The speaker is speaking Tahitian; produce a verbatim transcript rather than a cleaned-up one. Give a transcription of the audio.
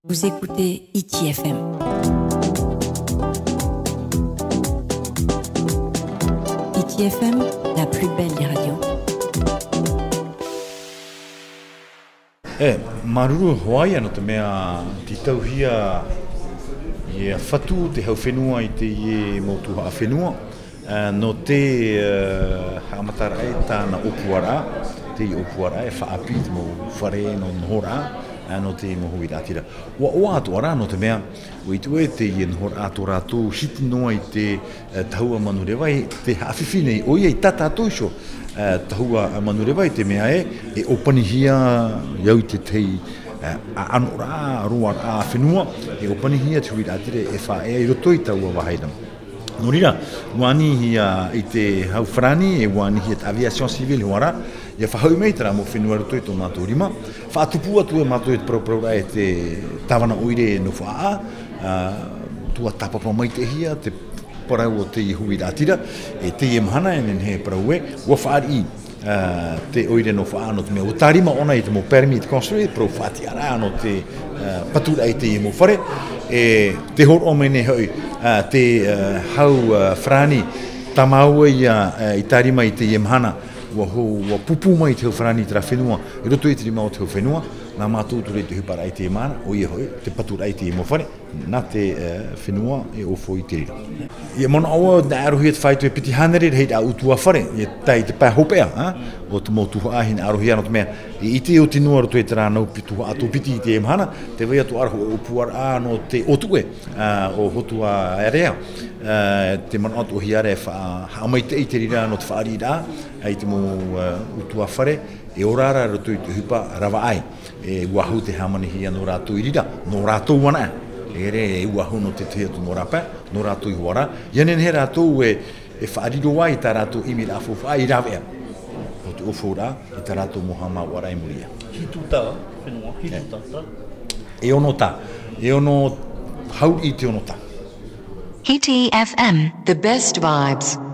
Vous écoutez Hiti F M. Hiti F M, la plus belle des radios. E, māuruuru hoʻi ia nō te mea tītauhia e fatu te hau fenua i teie mau tuhaʻa fenua, e, nō te, e, haʻamataraʻa i tāna ʻōpuaraʻa, te ʻōpuaraʻa e faʻaʻāpī i te mau fare nō nohoraʻa, e, nō te mau huiraʻatira. ʻUa ʻoaʻoa atoʻa rā nō te mea, ʻua ʻite ʻoe teie nohoraʻa tō rātou hiti noa i te, e, tahua manureva, e te haʻafifi nei ʻoia i tā tātou iho, e, tahua manureva i te mea ē, e ʻōpanihia au i te tahi, e, ʻa-, ʻanoraʻa, roaraʻa fenua, e ʻōpanihia te huiraʻatira e faʻaea i roto i taua vāhi ra. Nō reira, ʻua anihia i te hau farāni, e ʻua anihia te aviation civile hoʻi rā, ʻia faʻahoʻi mai terā mau fenua i roto i tō mātou rima, faʻatupu atu e mātou i te parauparauraʻa e te tāvana ʻoire nō Faʻaʻā, a, tuatāpapa maitaʻihia te parau o te huiraʻatira, e teie mahana e nehenehe e parau ē, ʻua fāriʻi, a, te ʻoire nō Faʻaʻā nō te mea ʻua tārima ʻōna i te mau permis de construire, parau faʻatiʻaraʻa nō te, a, paturaʻa i teie mau fare, e tē hōroʻa mai nei hoʻi, a, te, a, hau, a, farāni, tā māua ia, a, i tārima i teie mahana, ʻua hō-, ʻua pūpū mai te hau farāni i terā fenua, i roto i te rima o te hau fenua, nā mātou atu ra i te ʻohiparaʻa i teie mahana, ʻoia hoʻi, te paturaʻa i teie mau fare, nā te, e, fenua e ʻōfou i te reira. ʻIa manaʻo au, nā ʻarohia te faito e piti hānere rahiraʻa ʻutuāfare, ʻia tae i te pae hopeʻa, a, o te mau tuhaʻa, hinaʻarohia nō te mea, e ʻite oti noa roto i terā nau pi-, tuhaʻa tōpiti i teie mahana, tē vai atoʻa ra hoʻi ʻōpuaraʻa nō te ʻōtuʻe, a, o Hotuaerea, a, tē manaʻo atoʻahia ra e fa-, haʻamaitaʻi i te reira nō te fāriʻiraʻa, a, i te mau, a, ʻutuāfare, e ora ra roto i te ʻohipa ravaʻai. E ʻua hau te hāmanihia nō rātou i reira, nō rātou anaʻe. E ʻere, e ʻua hau nō te tahi atu mau rāpae, nō rātou iho ā rā. ʻIa nehenehe rātou e, e faʻariro ai tā rātou ʻimiraʻa faufaʻa i rāveʻa. Nō te ʻōfouraʻa, i tā rātou mau haʻamāuʻaraʻa i muri iho. Hitu tā, fenua, hitu E. tā, tā. E ono tā. E ono, hauriʻi te ono tā. Hiti F M, the best vibes.